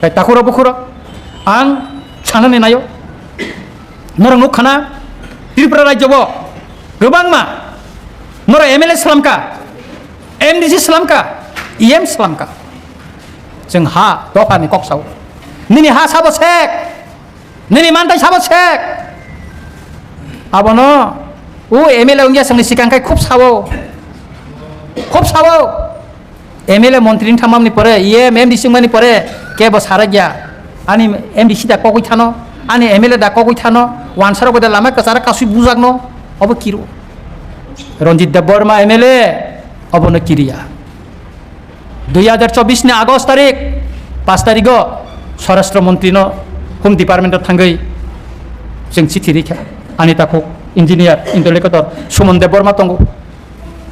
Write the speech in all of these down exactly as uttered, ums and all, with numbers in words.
Tei takhuro bukhuro ang sanani nayo. Norok nukkha na, Tripura rajyo bo kwbangma norok M L A slamka, M D C slamka, E M slamka. Chwng ha dophani kok sao. Nini ha sabo sek, nini mantai sabo sek. Abono o M L A wngya chwngni sikang khai khub sao, khub sao. M L A montri wng thangmani pore, E M, M D C wngmani pore, kebo sarakya. Ani M D C da kogwi thano, ani M L A da kogwi thano, wansarok bai da lama kwchara kasui bujakno, obo kiro. Ranjit Debbarma M L A, obono kiriya. Dui hajar chobbish ni August tarik, paanch tarigo Swarashtra Montri no Home Department o thangwi chwng chithi rikha. Ani takhuk engineer, interlocutor Suman Debbarma tongo.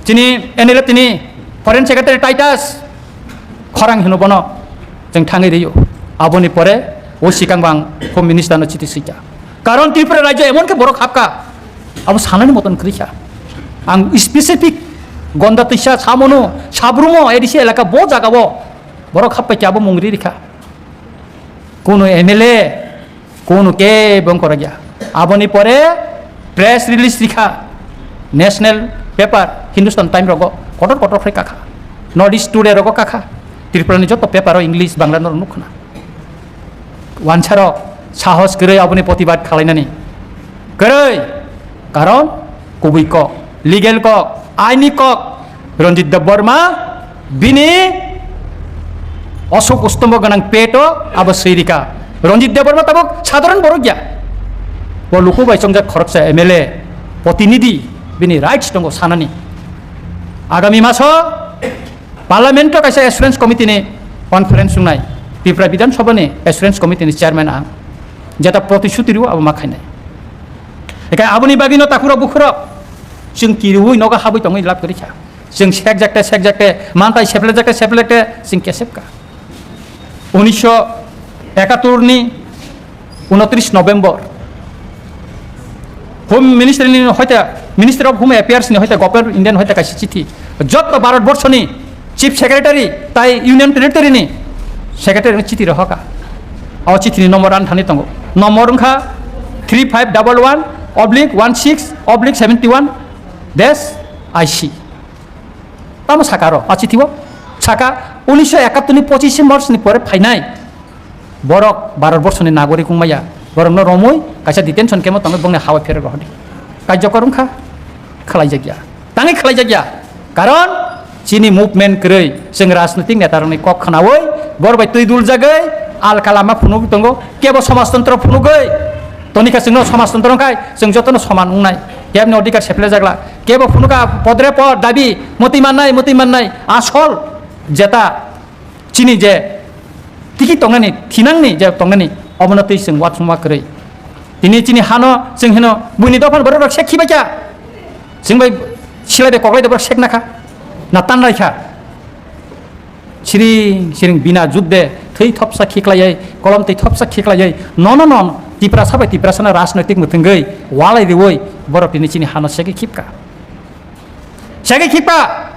Chini N L F tini Foreign Secretary Titus Khorang hino bono chwng thangwi rio. Aboni pore o sikang bang Home Minister no chithi sika. Karon Tripura rajyo emon khe borok hapka, abo sanani moton kwrwi kha. Ang specific Gonda Twisa, Samono, Sabrumo, A D C elaka bo jaga o borok happai khe abo mung ri rikha. Kuno M L A, kuno kebo wng korokya. Aboni pore press release rikha, national paper Hindustan Times rogo kotor kotor khlai kakha, North East Today rogo kakha, Tripura ni joto paper o English, Bangla norok nukkha na. Wansarok sahos kwrwi aboni protibad khalainani kwrwi, karon kubui kok, legal kok, aini kok, Ranjit Debbarma bini osok ustombo gwnang peto abo swi rika. Ranjit Debbarma tabuk sadharan borok ya. Bo luku bai chongjak khoroksa M L A, protinidhi, bini rights tongo sanani. Agami maso Parliament o kaisa Assurance Committee ni conference wngnai, Tripura Bidhan Sabha ni Assurance Committee ni chairman ang, jeta protishuti rwo abo ma khainai. Ekai aboni bagwi no takhurok bukhurok chwng kiriwi nogo habwi tongwi lab kwrwi kha. Chwng sekjakte sekjakte, mantai seplekjakte seplekte chwng kesepka. Unisho ekatur ni unotris November, Home Ministry ni hoite, Ministry of Home Affairs ni hoite, Government of India ni hoite kaisa chithi, jotto Bharat Borso ni Chief Secretary tai Union Territory ni Secretary ni chithi rohorka. O chithi ni number ani thani tongo. Number wngkha three five double one oblique one six oblique seventy one dash I C. Tamo saka aro, a chithi o saka, unisho ekattor ni pochishe March ni pore phainai borok Bharat Borso ni nagorik wngmaya, borok no romwi kaisa detention camp o tongwi bongni hawa pherwi rohordi. Kaijakor wngkha, khlaijakya, tangwi khlaijakya, karon chini movement kwrwi, chwng rajnitik neta rokni kok khnawi, bor bai twi duljagwi, alka lama phunugwi tongo, kebo somajtontro phunugwi tonikha, chwngno somajtontro wngkhai chwng jotono soman wngnai, kebni odhikar seplejak la. Kebo phunukha podre pod dabi, moti mannai, moti mannai, asol jeta chini je tiki tongnani, thinangni je tongnani, obono twi chwng uansukma kwrwi. Tini chini hano chwng hino buini dophani borok rok sek khibai kha. Chwng bai silai bai koklai de borok sek nakha, na tanlai kha. Siring siring bina judde thwi thopsa khiklaiwi, kolom twi thopsa khiklaiwi, nono non Tiprasa bai Tiprasano rajnoitik mwthwngwi walai riwi borok tini chini hano segwi khipka. Segwi khipka.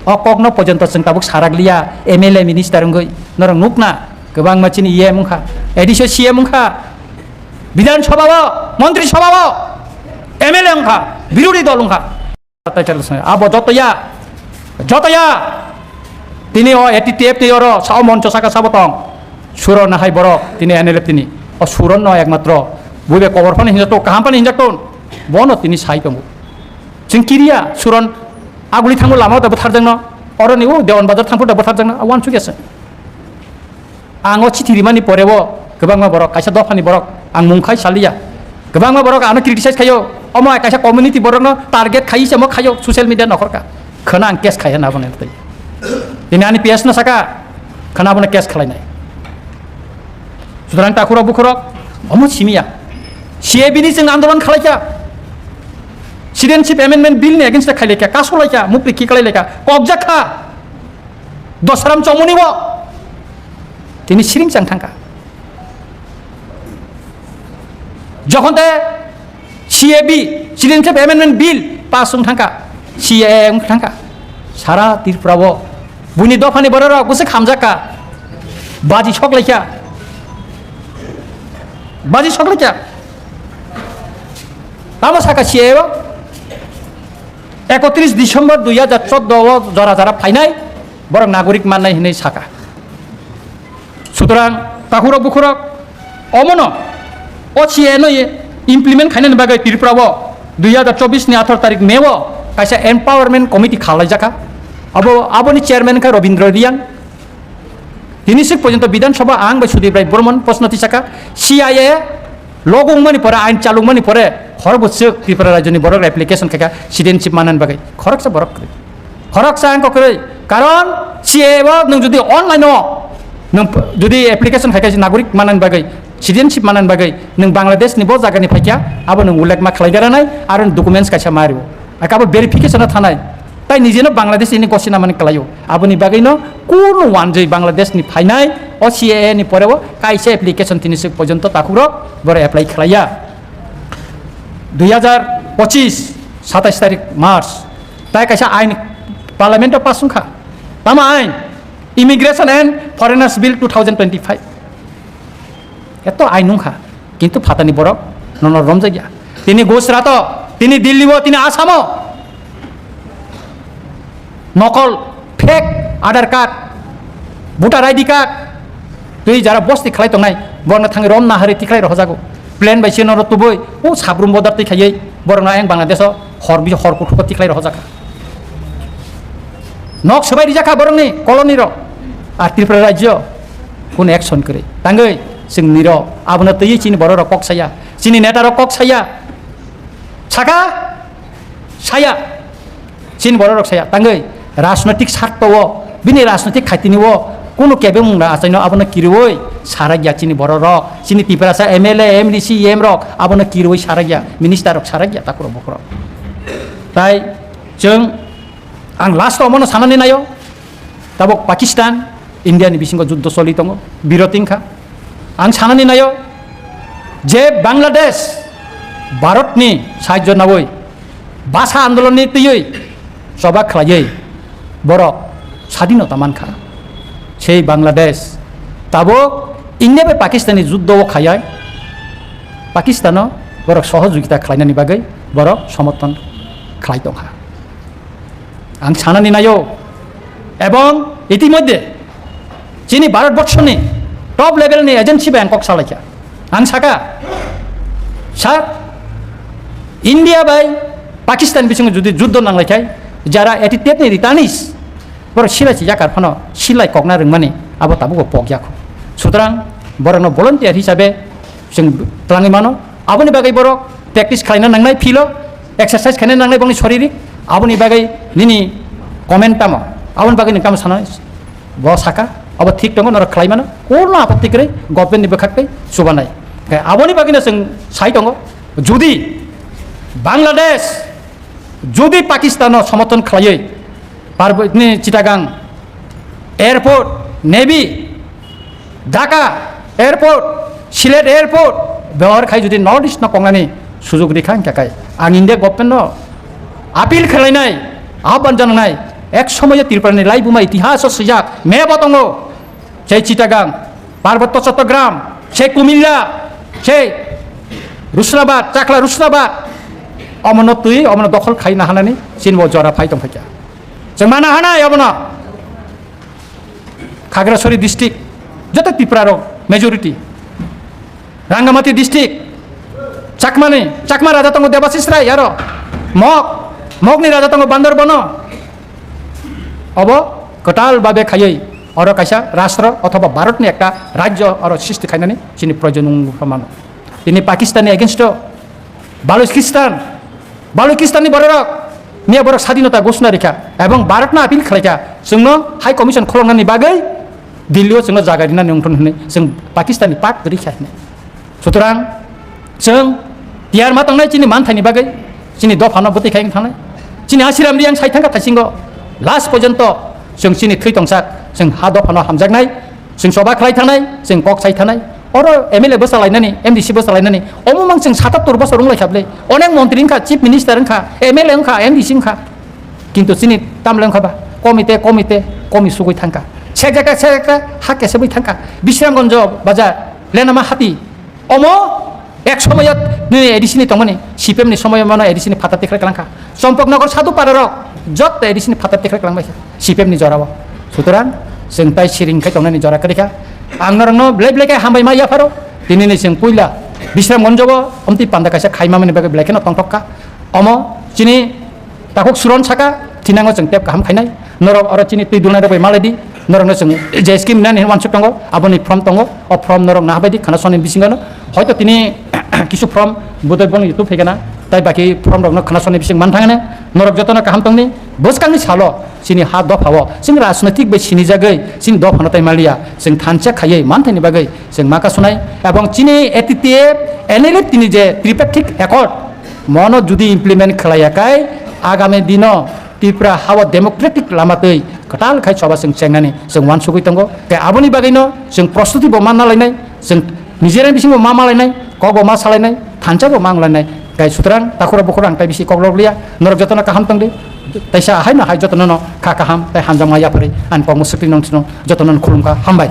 O kokno pojonto chwng tabuk sarak liya, M L A minister wngwi norok nukna kwbangma chini E M wngkha, A D C C M wngkha, Bidhan Sabha o Montri Sabha o M L A wngkha, birodhi dol wngkha. Abo jotoya, jotoya. Tini o A T T F ni oro sao moncho saka sabo tong. Suron hai borok tini N L F tini. O Suron no ekmatro. Buibe kobor phani hinjak to, kaham phani hinjak ton. Bono tini sai tongo. Chwng kiriya, Suron aguli thango lama da bwtharjakno. Oro ni o Dewan Bazar thangphuru da bwtharjakno. Uansukya se. Ang o chithi rimani pore bo kwbangma borok, kaisa dophani borok, ang mung khai saliya. Kwbangma borok ano criticize khaio, omo kaisa community borokno target khai se mo khaio social media nokhorka. Khwna ang case khai hwnna abono tei. Tini ani P S no saka, khwna abono case khlainai. Sutrang takhurok bukhurok, omo simiya. C A B ni chwng andolon khalaikha. Citizenship Amendment Bill ni against khailekha, kasulaikha, mukti khiklailekha, kokjakha. Dosaram chongmani bo tini siring chang thangkha. Jokhon te C A B, Citizenship Amendment Bill pass wng thangkha, C A A wng thangkha. Sara Tripura o buini dophani borok rok bwswk hamjakka. Baji sok laikha. Baji sok laikha. Tamo saka C A A o? Ekotris December dui hajar chordo o jora jora phainai, borok nagorik mannai hinwi saka. Sutorang takhurok bukhurok omono o C A A no implement khainani bagwi Tripura o dui hajar chobbish ni atharo tarik May o kaisa empowerment committee khalaijakha. Abo, aboni chairman khe Robindra Reang. Tini sik porjonto Bidhan Sabha ang bai Sudip Rai Burman proshno tisaka, C I A logo wngmani pore, ain chalukmani pore, khorok bwswk Tripura rajyoni borok application khaikha citizenship manani bagwi. Khoroksa borok kwrwi. Khoroksa ang kok kwrwi. Karon C A A o nwng jodi online o nwng p-, jodi application khaikha nagorik manani bagwi, citizenship manani bagwi, nwng Bangladesh ni bo jaga ni phaikha, abo nwng ullekh ma khlai garanai, aro documents kaisa ma rio. Aka bo verification o thanai. Tai nijeno Bangladesh ini gosi namani kwlaio. Aboni bagwino kunu wanjwi Bangladesh ni phainai o C A A ni pore o kaisa application tini sik porjonto takhurok boro apply khlaiya. Dui hajar pochis, satais tarik March, tai kaisa ain parliament o pass wngkha. Tamo ain? Immigration and Foreigners Bill two thousand twenty-five. Eto ain wngkha, kintu phatani borok nono romjakya. Tini Gujarat o, tini Delhi o, tini Assam o nokol, fake Aadhaar card, voter I D card, twi jara bosti khlai tongnai, borokno thangwi rom nahari tikhlai rohorjago. Plane bai se noro tubui, o sabrum bodar twi khaiwi borokno ayang Bangladesh o hor bi-, hor kuthuk o tikhlai rohorjakha. Nok swbai rijakha borokni colony rok. Ar Tripura rajyo kunu action kwrwi. Tangwi chwng niro abono twiwi chini borok rok kok saya. Chini neta rok kok saya. Saka saya. Chini borok rok saya. Tangwi rajnoitik sarto o, bini rajnoitik khaitini o kunu kebengmung da achaino abono kiriwi sarakya chini borok rok. Chini Tiprasa M L A, M D C, M rok abono kiriwi sarakya. Minister rok sarakya takhurok bukhurok. Tai chwng Ang last o omono sanani naio, tabuk Pakistan, India ni bisingo juddo choli tongo, biroti wngkha. Ang sanani naio je Bangladesh Bharat ni sahajjo naui basa andolon ni twiwi choba khlaiwi borok sadinota mankha. Sei Bangladesh tabuk India bai Pakistan ni juddo o khaiya Pakistan o borok sohojogita khlainani bagwi borok somorthon khlai tongkha. Ang sanani naio, ebong itimodhye chini Bharat borshoni top level ni agency bai ang kok salaikha. Ang saka, sir, India bai Pakistan bisingo jodi juddo nanglaikhai, jara eighty-eight ni returnees, borok silai si yakar phano silai kokna rwngmani abo tabukbo pokya kho. Sutrang borokno volunteer hisabe chwng twlangwi mano. Aboni bagwi borok practice khlaina nangnai, field o exercise khlaina nangnai bongni soririk. Aboni bagwi nini comment tamo? Aboni bagwi nini tamo sana? Bo saka, abo thik tongo, norok khlai mano. Kono apotti kwrwi, government ni bwkhak tei chubanai. Khe aboni bagwino chwng sai tongo, jodi Bangladesh, jodi Pakistan o somorthon khlaiwi, Parb-, ni Chittagong airport, navy, Dhaka airport, Sylhet airport, behar khai jodi North East no kongnani sujug rikha hingkha khai, ang India government no appeal khlainai, ahban jananai, ek somoyo Tripura ni laibuma itihas o swijak, map o tongo, sei Chittagong, Parbotto Chattogram, sei Kumilla, sei Rusnabad, Chakla Rusnabad, omono twi, omono dokhol khaina hanani, chini bo jora phai tongphaikha. Chwng mana hanai omono. Khagrasori district, joto Tipra rok majority. Rangamati district, Chakmani, Chakma raja tongo Debashis Rai, aro Mog, Mogni raja tongo Bandar Bono. Obo kwtal babe khaiwi oro kaisa rashtra othoba Bharatni ekta rajyo oro srishti khainani chini proyojon wngwi mano. Tini Pakistanni against o Balochistan, Balochistan ni bororok miya borok sadinota ghosna rikha ebong Bharat no appeal khlaikha, chwngno High Commission kholoknani bagwi Delhi o chwngno jaga rinani wngthon hwnwi chwng Pakistan ni part rikha hwnwi. Sutrang chwng tiyar ma tongnai chini manthaini bagwi, chini dopha no bwtwi khai wng thangnai, chini Asiram Riyang sai thangkha thaisingo last porjonto chwng chini thwi tongsak chwng ha dopha no hamjaknai. Chwng choba khlai thanai, chwng kok sai thanai. Oro M L A bwsa lainani, M D C bwsa lainani. Omo mang chwng satattor bosor wng lai kha bwle. Onek montri wng kha, chief minister wng kha, M L A wng kha, M D C wng kha. Kintu chini tamle wng kha ba? Komite, komite, komi sugui thang kha. Sekjakta, sekjakta, ha kesebwi thangkha. Bisramganj bazar, Lenama hati. Omo ek somoyot nini A D C ni tongmani, C P M ni somoyo mano A D C ni phatar tikhlai klangkha. Chompoknagar Sadhupara rok jotto A D C ni phatar tikhlai klangbaikha C P M ni jorao. Sutorang chwng tai siring khai tongnani jora kwrwikha. Ang norokno belai belai khe hambai ma yapharo. Tinini chwng puila Bisramganj o omtwi panda kaisa khaimamani bagwi belai kheno tongthokha. Omo chini takhuk suron saka, thinango chwng tep kaham khainai. Norok oro chini twi dulnai rok bai malai di. Norokno chwng je scheme nani wansuk tongo, aboni form tongo. O form norok nahabai di khana soni bisingo no. Hoito tini kisu form budai boni YouTube phaikana, tai baki form rokno khana soni bising man thangane. Norok jotono kaham tongni. Bwskangni salo chini ha dophao chwng rajnoitik bai sinijagwi chini dophano tai maliya. Chwng thansa khaiwi manthaini bagwi chwng ma kasunai. Ebong chini A T T F, N L F tini je tripartite accord, mono judi implement khlaiya kai, agami dino Tripura hao democratic lama twi kwtal khai choba chwng chengnani chwng wansugwi tongo. Tei aboni bagwino chwng prostuti bo manna lainai, chwng nijera bisingo ma malainai, kok bo ma salainai, thansa bo ma wnglainai. Tei sutorang takhura bukhura ang tai bisi kok lok liya, norok jotono kaham tongdi, teisa haino hai jotono no kha kaham tei hamjakma yapharwi ang kokno swkli nong jotono khulumkha, hambai.